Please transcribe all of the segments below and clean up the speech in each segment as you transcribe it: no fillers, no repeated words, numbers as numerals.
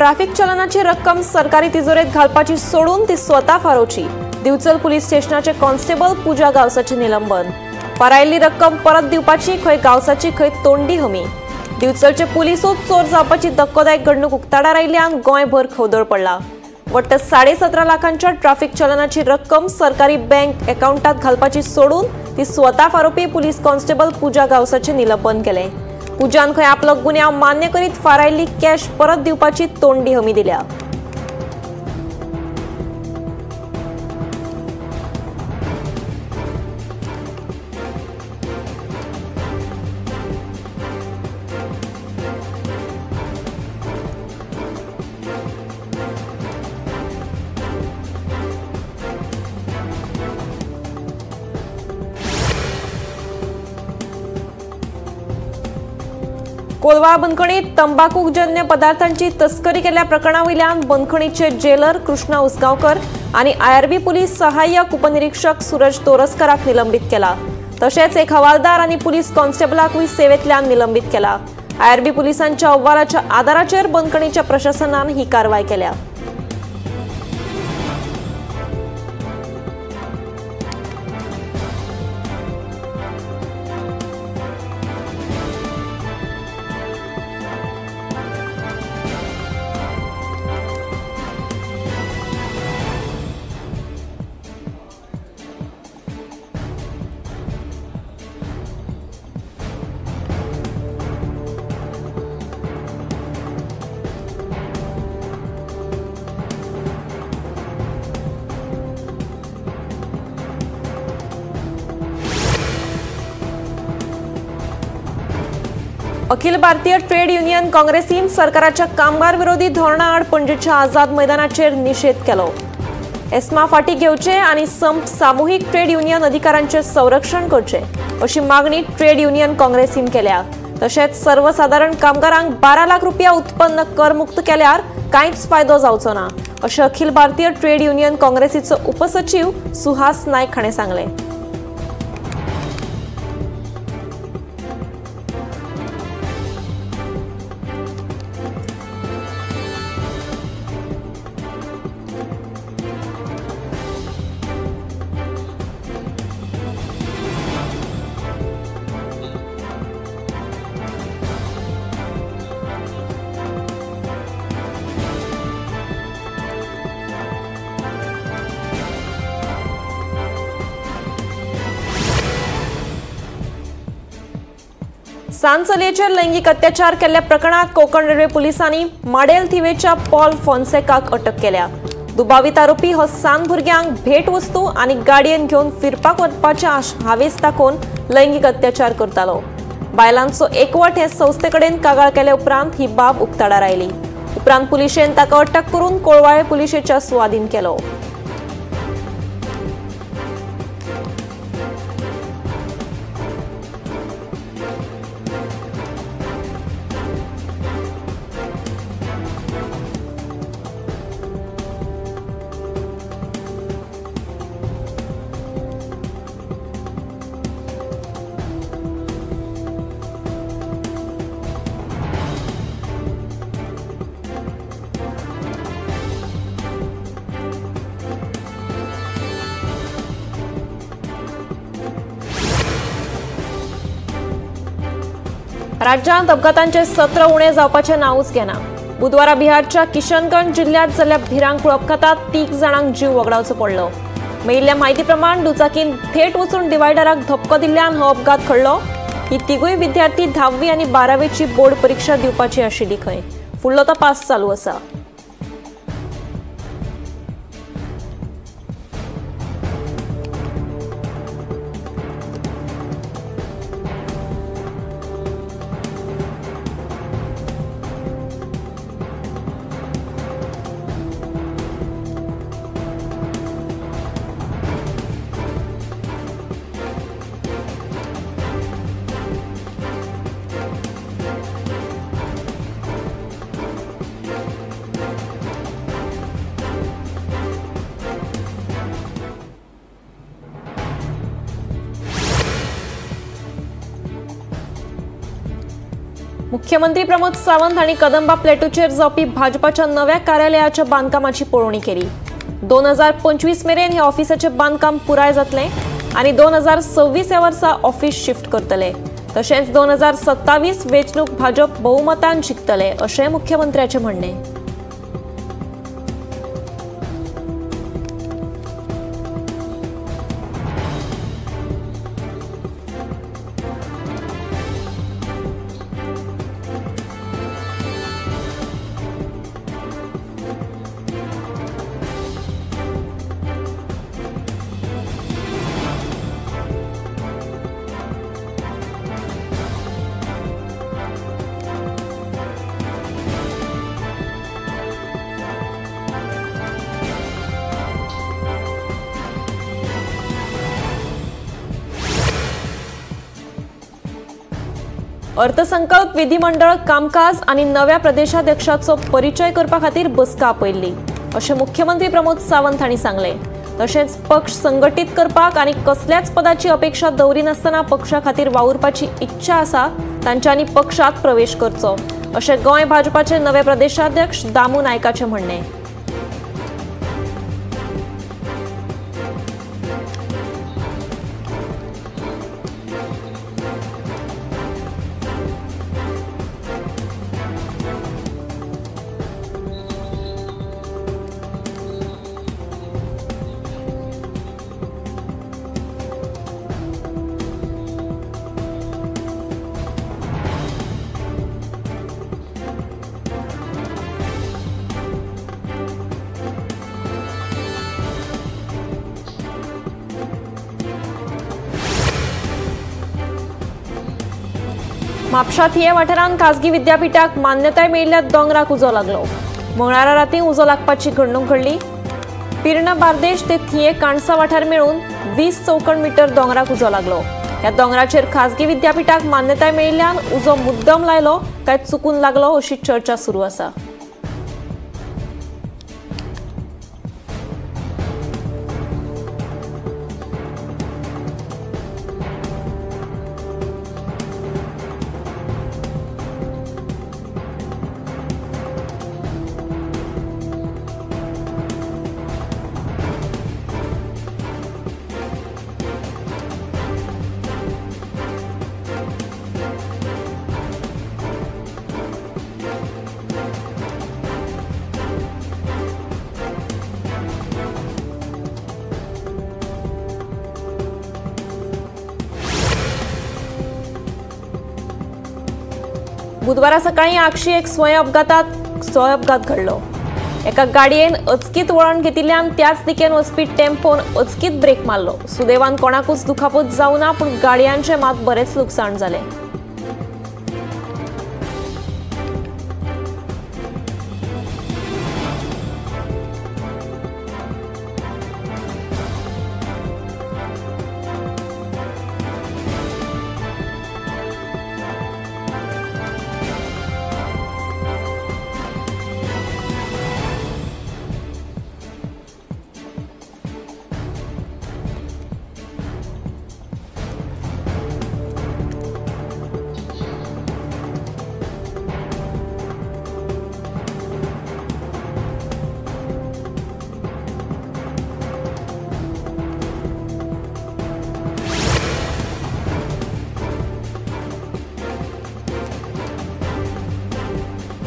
Traffic चलनाची रक्कम सरकारी तिजोरेत घालपाची सोडून ती स्वता फारोवची। दिवचल पुलीस स्टेशनाचे कॉन्स्टेबल पूजा गावसाचे निलंबन। फारायल्ली रक्कम परत दिवपाची खंय गावसाची खंय तोंडी हमी। दिवचलचे पुलिसूच चोर जावपाची धक्कोदायक घडणूक उक्ताडार आयिल्ल्यान गोंयभर खवदळ पडला। वट्ट 17.5 लाखांच्या ट्रॅफिक चलनाची रक्कम सरकारी बँक अकाउंटात घालपाची सोडून ती स्वता फारोवपी पुलीस कॉन्स्टेबल पूजा गावसाचे निलंबन केलें। पूजान खंय आपलो गुन्यांव मान्य करीत फारायल्ली कॅश परत दिवपाची तोंडी हमी दिल्या। कोलवा बंदखणीत तंबाखूजन्य पदार्थांची तस्करी केल्ल्या प्रकरणावयल्यान बंदखणीचे जेलर कृष्णा उसगांवकर आनी आयआरबी पुलीस सहाय्यक उपनिरीक्षक सूरज तोरस्कराक निलंबित केला। तशेंच एक हवालदार आनी पुलीस कॉन्स्टेबलाकूय सेवेंतल्यान निलंबित केला। आयआरबी पुलिसांच्या अहवालाच्या आदाराचेर बंदखणीच्या प्रशासनान ही कारवाय केल्या। अखिल भारतीय ट्रेड युनियन काँग्रेसीन सरकाराच्या कामगार विरोधी धोरणाआड पणजेच्या आझाद मैदानाचेर निषेध केलो। एस्मा फाटी घेवचे आनी संप सामुहीक ट्रेड युनियन अधिकारांचे संरक्षण करचे अशी मागणी ट्रेड युनियन काँग्रेसीन केल्या। तशेंच सर्वसाधारण कामगारांक 12 लाख रुपया उत्पन्न करमुक्त केल्यार कांयच फायदो जावचो ना अशें अखिल भारतीय ट्रेड युनियन काँग्रेसीचो उपसचीव सुहास नायक हाणें सांगलें। सान चलयेचेर लैंगिक अत्याचार केल्ल्या प्रकरणात कोकण रेल्वे पुलिसांनी माडेल थिवेच्या पॉल फोन्सेकाक अटक केल्या। दुबावीत आरोपी हो सान भुरग्यांक भेट वस्तू आनी गाडयेन घेवन फिरपाक वचपाचे हावेस दाखोवन लैंगिक अत्याचार करतालो। बायलांचो एकवट हे संस्थे कडेन कागाळ केल्या उपरांत ही बाब उक्ताडार आयली। उपरांत पुलिशेन ताका अटक करून कोळवाळे पुलिशेच्या सुवादीन केलो। राज्यांत अपघातांचे सत्र उणे जावपाचें नांवूच घेना। बुधवारा बिहारच्या किशनगंज जिल्ह्यांत जाल्ल्या भिरांकूळ अपघातात 3 जाणांक जीव वगडावचो पडलो। मेळिल्ल्या म्हायती प्रमाण दुचाकीन थेट वचून डिवायडराक धपको दिल्ल्यान हो अपघात घडलो। ही तिगूय विद्यार्थी 10वी आनी 12वीची बोर्ड परिक्षा दिवपाची आशिल्ली खंय। फुडलो तपास चालू आसा। मुख्यमंत्री प्रमोद सावंत हांणी कदंबा प्लॅटोचेर जावपी भाजपाच्या नव्या कार्यालयाच्या बांदकामाची पळोवणी केली. 2025 मेरेन हे ऑफिसाचें बांदकाम पुराय जातलें आनी 2026 ह्या वर्सा ऑफिस शिफ्ट करतले. तशेंच 2027 वेंचणूक भाजप बहुमतान जिखतले अशें मुख्यमंत्र्याचें म्हणणें. अर्थसंकल्प विधिमंडळ कामकाज आनी नव्या प्रदेशाध्यक्षाचो परिचय करपा खातीर बसका आपयल्ली अशें मुख्यमंत्री प्रमोद सावंत हांणी सांगलें. तशेंच पक्ष संघटीत करपाक आनी कसल्याच पदाची अपेक्षा दवरिनासतना पक्षा खातीर वावुरपाची इच्छा आसा तांच्यांनी पक्षात प्रवेश करचो अशें गोंय भाजपाचे नवे प्रदेशाध्यक्ष दामू नायकाचें म्हणणें. म्हापशा थिये वाठारांत खासगी विद्यापीठाक मान्यताय मेळिल्ल्या दोंगराक उजो लागलो. मंगळारा राती उजो लागपाची घडणूक घडली. पिर्ण बार्देश ते थिये काणसा वाठार मेळून 20 चौखण मीटर दोंगराक उजो लागलो. ह्या दोंगराचेर खासगी विद्यापीठाक मान्यताय मेळिल्ल्यान उजो मुद्दम लायलो काय चुकून लागलो अशी चर्चा सुरू आसा. बुधवारा सकाळी आगशी एक स्वयं अपघात घडलो. एका गाडयेन अचकीत वळण घेतिल्ल्यान त्याच दिकेन वचपी टेम्पोन अचकीत ब्रेक मारलो. सुदैवान कोणाकूच दुखापत जावना ना, पूण गाडयांचें मात बरेंच लुकसाण जालें.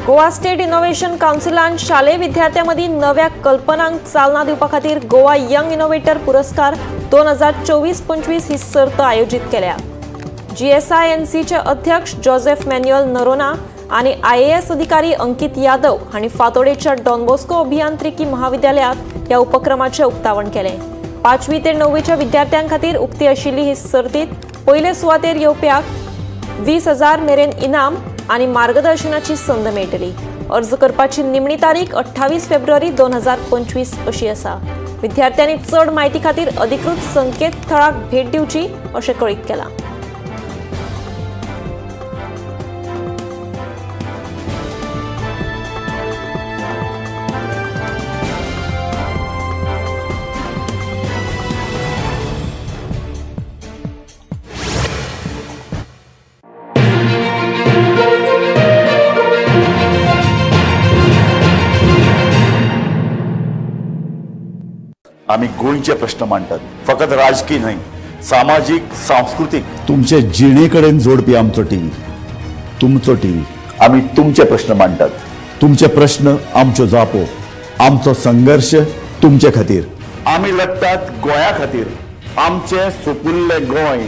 गोवा स्टेट इनोव्हेशन काउन्सिलान शालेय विद्यार्थ्यां मदीं नव्या कल्पनांक चालना दिवपा खातीर गोवा यंग इनोव्हेटर पुरस्कार 2024-25 ही सर्त आयोजीत केल्या. जीएसआयएनसीचे अध्यक्ष जोसेफ मॅन्युअल नरोना आनी आयएएस अधिकारी अंकित यादव हांणी फातोडेच्या डॉन बॉस्को अभियांत्रिकी महाविद्यालयांत ह्या उपक्रमाचें उक्तावण केलें. 5वी ते 9वीच्या विद्यार्थ्यां खातीर उक्ती आशिल्ली ही सर्तीत पयले सुवातेर येवप्याक 20,000 मेरेन इनाम आनी मार्गदर्शनाची संद मेळटली. अर्ज करपाची निमणी तारीख 28 फेब्रुवारी 2025 अशी आसा. विद्यार्थ्यांनी चड म्हायती खातीर अधिकृत संकेतथळाक भेट दिवची अशें कळीत केलां. आमी गोंयचे प्रश्न मांडटात, फकत राजकीय न्हय, सामाजीक, सांस्कृतीक, तुमचे जिणे कडेन जोडपी आमचो टीव्ही, तुमचो टीव्ही। आमी तुमचे प्रश्न मांडटात, तुमचे प्रश्न आमच्यो जापो, आमचो संघर्ष तुमचे खातीर। आमी लढटात गोंया खातीर, आमचे सुपुल्ले गोंय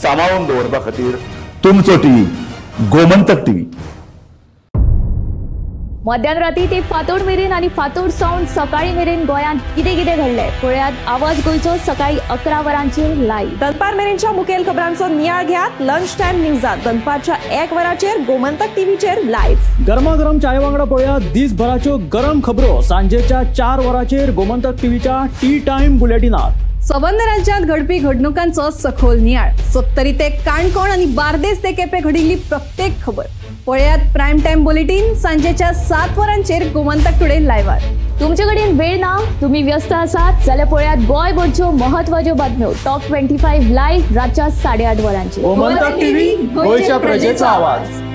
सांबाळून दवरपा खातीर। तुमचो टीव्ही, गोमंतक टीव्ही। मध्यान राती ते फातोड मेरेन आनी फातोड सावन सकाळी मेरेन गोंयांत कितें कितें घडलें पळयात आवाज गोंयचो सकाळी 11 वरांचेर लायव्ह। दनपार मेरेनच्या मुखेल खबरांचो नियाळ घेयात लंच टायम न्यूजात दनपारच्या 1 वरांचेर गोमंतक टीव्हीचेर लायव्ह। गरमागरम चाय वांगडा पळयात दिसभराच्यो गरम खबरो सांजेच्या 4 वरांचेर गोमंतक टीव्हीच्या टी टायम बुलेटिनात। सबंद राज्यात घडपी घडणुकांचो सखोल नियाळ, सत्तरी ते काणकोण आणि बार्देस ते केपे घडिल्ली प्रत्येक खबर पळयात प्राइम टाइम बुलेटिन सांजेच्या 7 वरांचेर गोमंतक टुडे लायव्हार। तुमचे कडेन वेळ ना, तुम्ही व्यस्त आसात जाल्यार पळयात गोंयभरच्यो महत्वाच्यो बातम्यो टॉप 25 लायव्ह रातच्या 8:30 वरांचेर। गोमंतक टीव्ही, गोंयच्या प्रजेचो आवाज।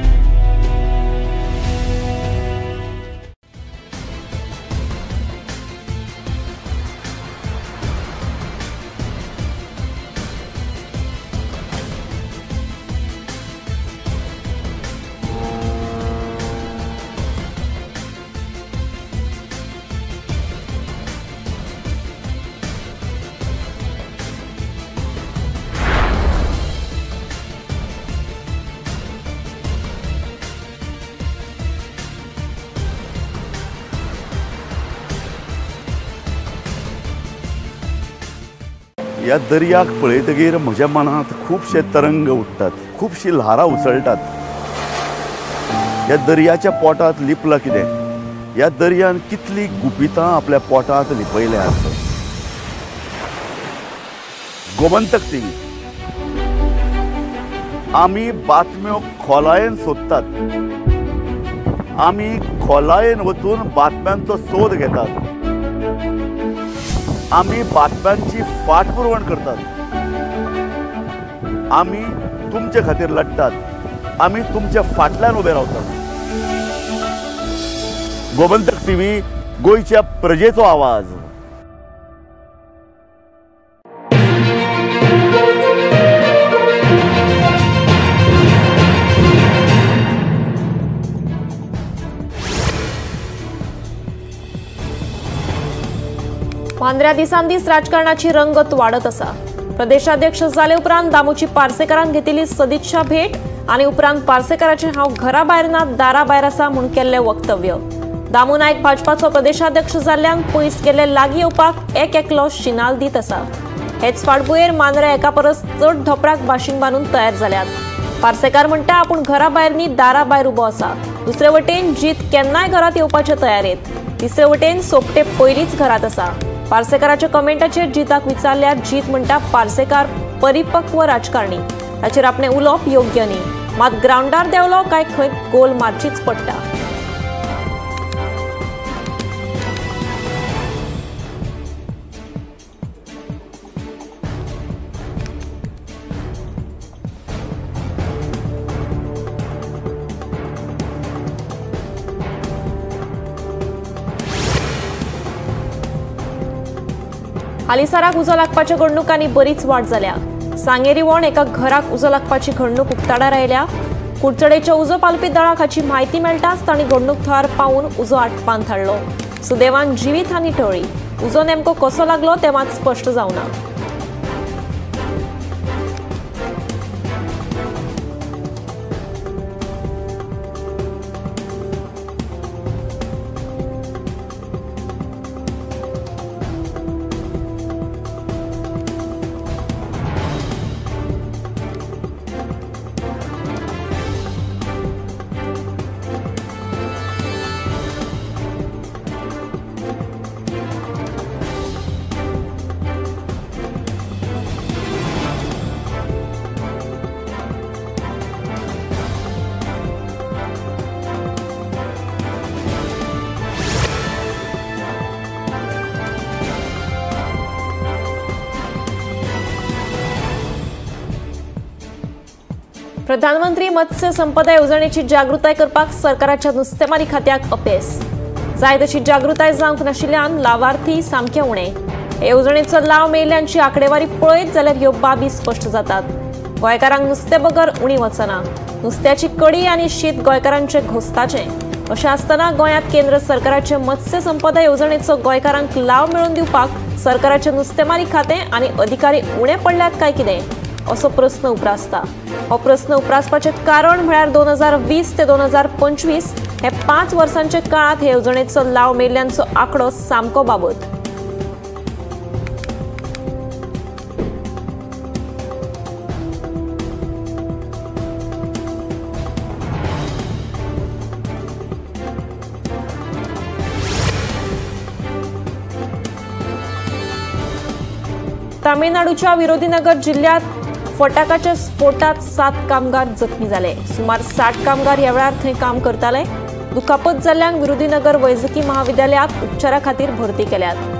ह्या दर्याक पळयतगीर म्हज्या मनांत खुबशे तरंग उठ्ठात, खुबशी ल्हारां उसळटात। ह्या दर्याच्या पोटांत लिपलां कितें, ह्या दर्यान कितली गुपितां आपल्या पोटांत लिपयल्यात। गोमंतक टीव्ही, आमी बातम्यो खोलायेन सोदतात, आमी खोलायेन वचून बातम्यांचो सोद घेतात, आमी बातम्यांची फाटपुरवण करतात, आमी तुमचे खातीर लढटात, आमी तुमच्या फाटल्यान उबे रावतात। गोमंतक टीव्ही, गोंयच्या प्रजेचो आवाज। मांद्र्या दिसान दीस राजकारणाची रंगत वाडत आसा। प्रदेशाध्यक्ष जाले उपरांत दामूची पार्सेकारान घेतिल्ली सदिच्छा भेट आनी उपरांत पार्सेकाराचें हांव घरा भायर ना दारा भायर आसा म्हूण केल्लें वक्तव्य। दामू नायक भाजपाचो प्रदेशाध्यक्ष जाल्ल्यान पयस गेल्ले लागीं येवपाक एक एकलो शिनाल दीत आसा। हेच फाटभुंयेर मांद्र्या एका परस चड धोपराक बाशींग बांदून तयार जाल्यात। पार्सेकार म्हणटा आपूण घरा भायर न्ही दारा भायर उबो आसा। दुसरे वटेन जीत केन्नाय घरांत येवपाचे तयारेंत, तिसरे वटेन सोपटे पयलींच घरांत आसा। पार्सेकाराच्या कमेंटाचेर जिताक विचारल्यार जीत म्हणटा पार्सेकार परिपक्व राजकारणी, ताचेर आपणें उलोवप योग्य न्ही, मात ग्रावंडार देंवलो काय खंय गोल मारचीच पडटा। हालींसराक उजो लागपाच्या घडणुकांनी बरीच वाड जाल्या। सांगें रिवण एका घराक उजो लागपाची घडणूक उक्ताडार आयल्या। कुडचडेच्या उजो पालपी दळाक हाची म्हायती मेळटाच तांणी घडणूक थळार पावून उजो आटपांत हाडलो। सुदैवान जिवीत हानी टळ्ळी। उजो नेमको कसो लागलो तें मात स्पश्ट जावना। प्रधानमंत्री मत्स्य संपदा येवजणेची जागृताय करपाक सरकाराच्या नुस्तेमारी खात्याक अपेस। जाय तशी जागृताय जावंक नाशिल्ल्यान लावार्थी सामके उणे। हे येवजणेचो लाव मेळिल्ल्यांची आंकडेवारी पळयत जाल्यार ह्यो बाबी स्पश्ट जातात। गोंयकारांक नुस्तें बगर उणी वचना। नुस्त्याची कडी आनी शीत गोंयकारांचे घोस्ताचें। अशें आसतना गोंयांत केंद्र सरकाराचे मत्स्य संपदा येवजणेचो गोंयकारांक लाव मेळोवन दिवपाक सरकाराचे नुस्तेमारी खातें आनी अधिकारी उणे पडल्यात काय कितें असो प्रस्न उप्रासता। हो प्रस्न उप्रासपाचें कारण म्हळ्यार 2020 ते 2025 हे 5 वर्सांच्या काळांत हे येवजणेचो लाव मेळिल्ल्यांचो आंकडो सामको बाबत। तामिळनाडूच्या विरोधीनगर जिल्ह्यात फटाकाच्या स्फोटात 7 कामगार जखमी जाले। सुमार 60 कामगार ह्या वेळार थंय काम करताले। दुखापत जाल्ल्यांक विरोधीनगर वैजकी महाविद्यालयात उपचारा खातीर भरती केल्यात।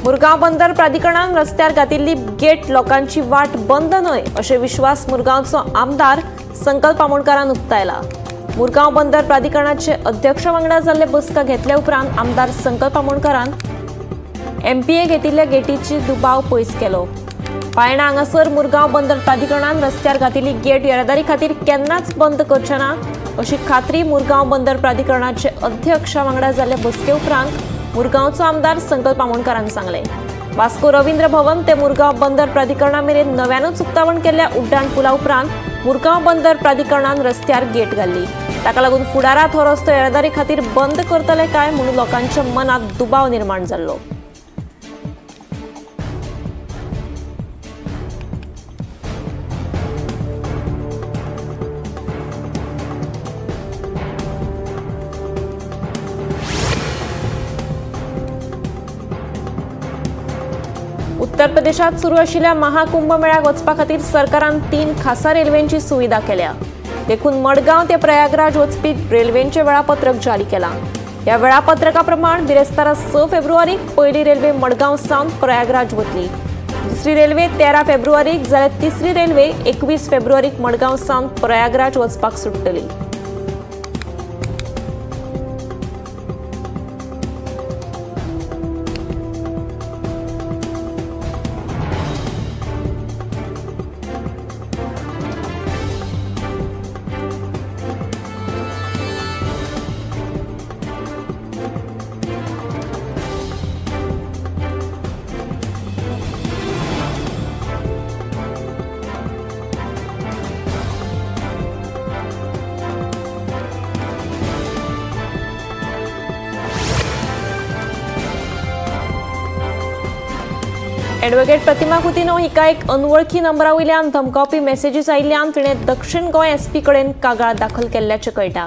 मुरगांव बंदर प्राधिकरणान रस्त्यार घातिल्ली गेट लोकांची वाट बंद न्हय अशें विश्वास मुरगांवचो आमदार संकल्प आमोणकारान उक्तायला। मुरगांव बंदर प्राधिकरणाचे अध्यक्ष वांगडा जाल्ले बसका घेतल्या उपरांत आमदार संकल्प आमोणकारान एमपीए घेतिल्ल्या गेटीची दुबाव पयस केलो। पायणा हांगासर मुरगांव बंदर प्राधिकरणान रस्त्यार घातिल्ली गेट येरादारी खातीर केन्नाच बंद करचे ना अशी खात्री मुरगांव बंदर प्राधिकरणाचे अध्यक्ष वांगडा जाल्ले बसके उपरांत मुरगांवचो आमदार संकल्प आमोणकारान सांगलें। वास्को रवींद्र भवन ते मुरगांव बंदर प्राधिकरणा मेरेन नव्यानूच उक्तावण केल्ल्या उड्डाण पुला उपरांत मुरगांव बंदर प्राधिकरणान रस्त्यार गेट घाल्ली। ताका लागून फुडारांत हो रस्तो येरादारी खातीर बंद करतले काय म्हणून लोकांच्या मनात दुबाव निर्माण जाल्लो। उत्तर प्रदेशात सुरू आशिल्ल्या महाकुंभ मेळ्याक वचपा खातीर सरकारान 3 खासा रेल्वेंची सुविधा केल्या। देखून मडगांव ते प्रयागराज वचपी रेल्वेंचें वेळापत्रक जारी केलां। ह्या वेळापत्रका प्रमाण बिरेस्तारा 6 फेब्रुवारीक पयली रेल्वे मडगांव सावन प्रयागराज वतली, दुसरी रेल्वे 13 फेब्रुवारीक जाल्यार तिसरी रेल्वे 21 फेब्रुवारीक मडगांव सावन प्रयागराज वचपाक सुट्टली। एडवोकेट प्रतिमा कुतिन्हो हिका एक अनवळखी नंबरा वयल्यान धमकावपी मेसेजीस आयिल्ल्यान तिणें दक्षिण गोंय एसपी कडेन कागाळ दाखल केल्ल्याचें कळटा।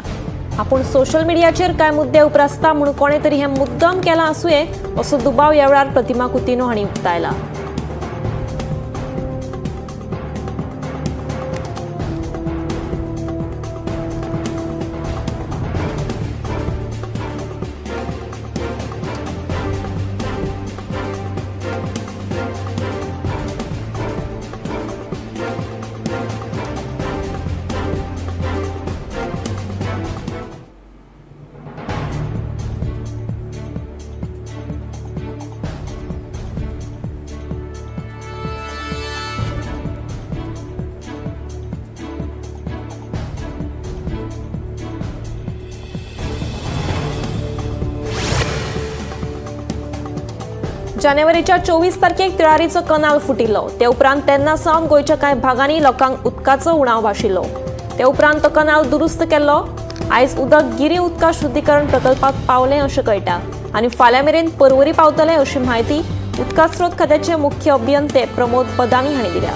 आपूण सोशल मिडियाचेर कांय मुद्दे उप्रासता म्हूण कोणें तरी हें मुद्दम केलां आसुये असो दुबाव ह्या वेळार प्रतिमा कुतिन्हो हांणी उक्तायला। जानेवारीच्या 24 तारखेक तिळारीचो कनाल फुटिल्लो। ते उपरांत तेन्ना सावन गोंयच्या कांय भागांनी लोकांक उदकाचो उणाव भाशिल्लो। ते उपरांत तो कनाल दुरुस्त केल्लो। आयज उदक गिरी उदका शुद्धीकरण प्रकल्पाक पावलें अशें कळटा आनी फाल्यां मेरेन परवरी पावतलें अशी म्हायती उदका स्रोत खात्याचे मुख्य अभियंते प्रमोद बदामी हांणी दिल्या.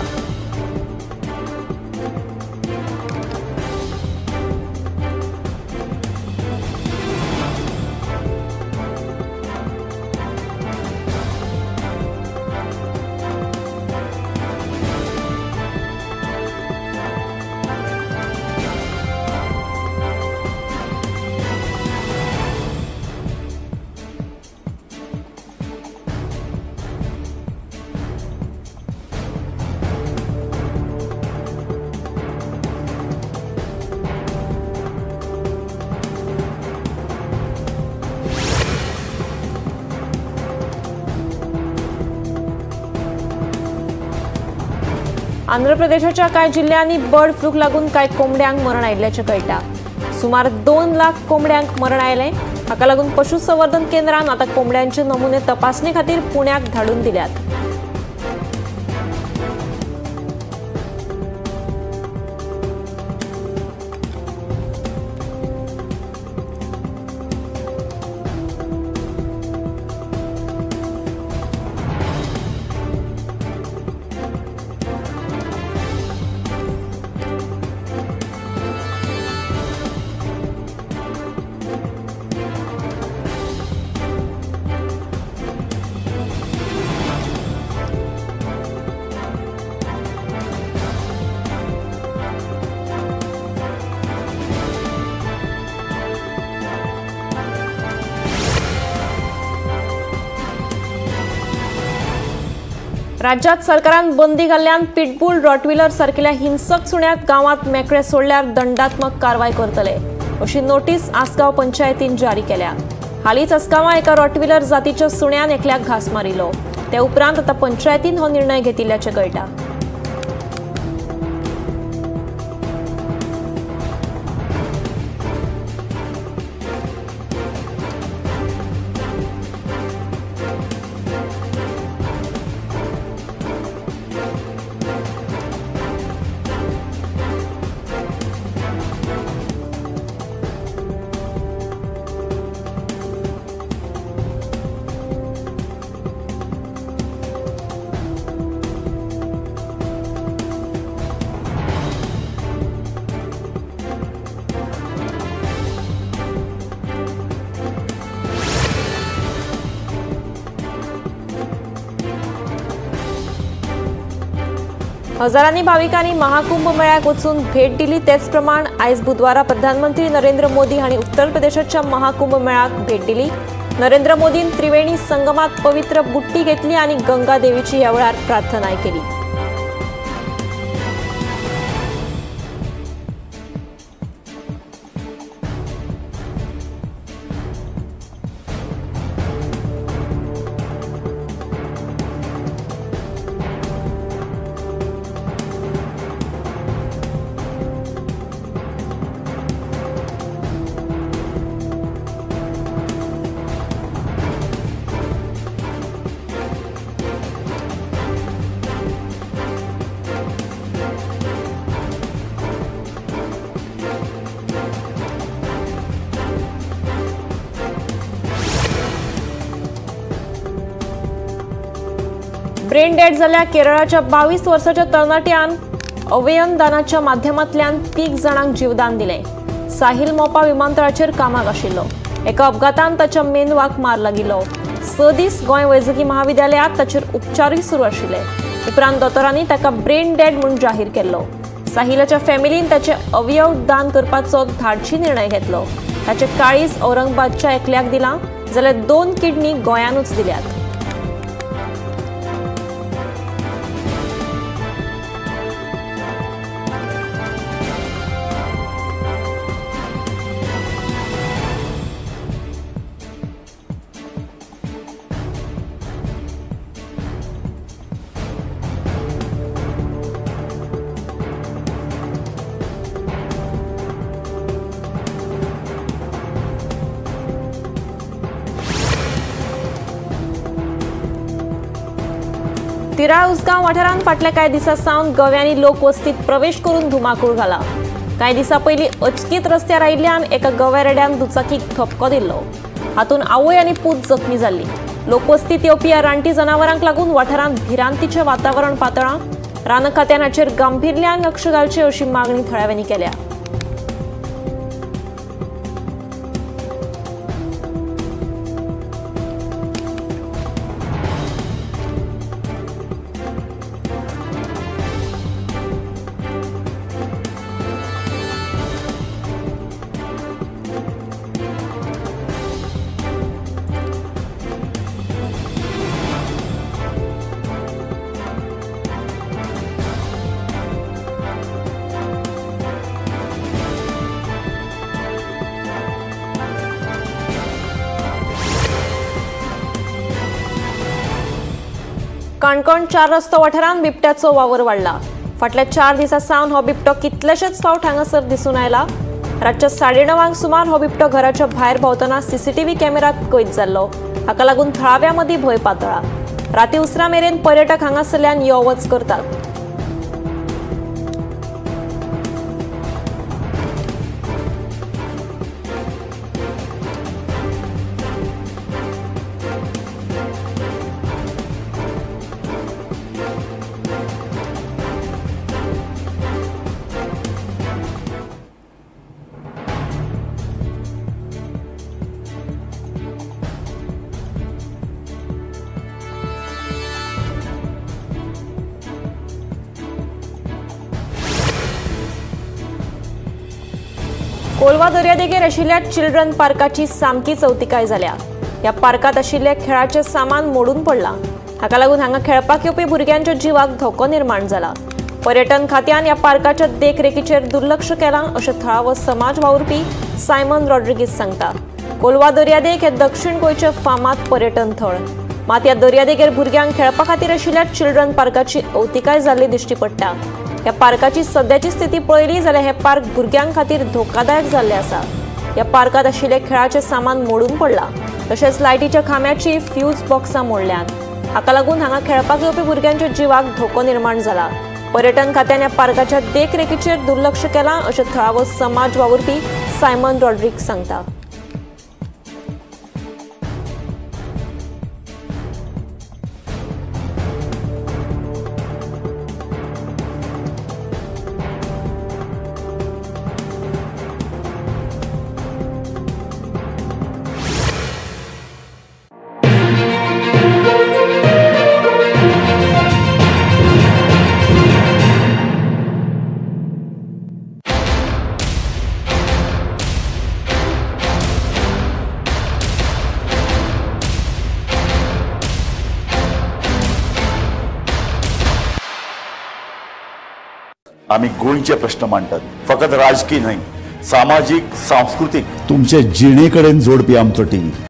आंध्र प्रदेशाच्या कांय जिल्ल्यांनी बर्ड फ्लूक लागून कांय कोंबड्यांक मरण आयिल्ल्याचें कळटा. सुमार 2 लाख कोंबड्यांक मरण आयलें. हाका लागून पशुसंवर्धन केंद्रान आतां कोंबड्यांचे नमुने तपासणे खातीर पुण्याक धाडून दिल्यात. राज्यात सरकारान बंदी घाल्ल्यान पिटबुल रॉटविलर सारकेल्या हिंसक सुण्याक गांवांत मेकळे सोडल्यार दंडात्मक कारवाय करतले अशी नोटीस आसगांव पंचायतीन जारी केल्या. हालींच आसगांवां एका रॉटविलर जातीच्या सुण्यान एकल्याक घास मारिल्लो. ते उपरांत आतां पंचायतीन हो निर्णय घेतिल्ल्याचें कळटा. हजारांनी भाविकांनी महाकुंभ मेळ्याक वचून भेट दिली. तेच प्रमाण आयज बुधवारा प्रधानमंत्री नरेंद्र मोदी हांणी उत्तर प्रदेशाच्या महाकुंभ मेळ्याक भेट दिली. नरेंद्र मोदीन त्रिवेणी संगमात पवित्र बुट्टी घेतली आनी गंगा देवीची ह्या वेळार प्रार्थनाय केली. ब्रेन डेड जाल्ल्या केरळाच्या 22 वर्साच्या तरणाट्यान अवयवदानाच्या माध्यमांतल्यान 3 जाणांक जीवदान दिलें. साहिल मोपा विमानतळाचेर कामाक आशिल्लो. एका अपघातान ताच्या मेंदवाक मार लागिल्लो. 6 दीस गोंय वैजकी महाविद्यालयांत ताचेर उपचारूय सुरू आशिल्ले. उपरांत दोतोरांनी ताका ब्रेन डेड म्हूण जाहीर केल्लो. साहिलाच्या फॅमिलीन ताचे अवयव दान करपाचो धाडशी निर्णय घेतलो. ताचे काळीज औरंगाबादच्या एकल्याक दिलां जाल्यार 2 किडनी गोंयानूच दिल्यात. तिराळ उसगांव वाठारांत फाटल्या कांय दिसां सावन गव्यांनी लोकवस्तीत प्रवेश करून धुमाकूळ घाला. कांय दिसां पयलीं अचकीत रस्त्यार आयिल्ल्यान एका गव्या रेड्यान दुचाकीक धपको दिल्लो. हातूंत आवय आनी पूत जखमी जाल्ली. लोकवस्तीत येवपी ह्या रानटी जनावरांक लागून वाठारांत भिरांतीचें वातावरण पातळां. रान खात्यान हाचेर गांभिर्यान लक्ष घालचें अशी मागणी थळाव्यांनी केल्या. काणकोण चार रस्तो वाठारांत बिबट्याचो वावर वाडला. फाटल्या 4 दिसां सावन हो बिबटो कितलेशेच फावट हांगासर दिसून आयला. रातच्या 9:30 सुमार हो बिबटो घराच्या भायर भोंवतना सीसीटीव्ही कॅमेरात कैद जाल्लो. हाका लागून थळाव्या मदीं भंय पातळा. राती उसरां मेरेन पर्यटक हांगासरल्यान यो वच करतात. कोलवा दर्यादेगेर आशिल्ल्या चिल्ड्रन पार्काची सामकी चवतिकाय जाल्या. ह्या पार्कांत आशिल्ले खेळाचें सामान मोडून पडलां. हाका लागून हांगा खेळपाक येवपी भुरग्यांच्या जिवाक धोको निर्माण जाला. पर्यटन खात्यान ह्या पार्काच्या देखरेखीचेर दुर्लक्ष केलां अशें थळावो समाज वावुरपी सायमन रॉड्रिगीस सांगता. कोलवा दर्यादेग हे दक्षिण गोंयचें फामाद पर्यटन थळ. मात ह्या दर्यादेगेर भुरग्यांक खेळपा खातीर आशिल्ल्या चिल्ड्रन पार्काची अवतिकाय जाल्ली दिश्टी पडटा. ह्या पार्काची सद्याची स्थिती पळयली जाल्यार हे पार्क भुरग्यां खातीर धोकादायक जाल्लें आसा. ह्या पार्कांत आशिल्ले खेळाचें सामान मोडून पडलां. तशेंच लायटीच्या खांब्याची फ्यूज बॉक्सां मोडल्यांत. हाका लागून हांगा खेळपाक येवपी भुरग्यांच्या जिवाक धोको निर्माण जाला. पर्यटन खात्यान ह्या पार्काच्या देखरेखीचेर दुर्लक्ष केलां अशें थळावो समाज वावुरपी सायमन रॉड्रिग्स सांगता. आमी गोंयचे प्रश्न मांडटात, फकत राजकीय न्हय, सामाजीक, सांस्कृतीक, तुमचे जिणे कडेन जोडपी आमचो टीव्ही.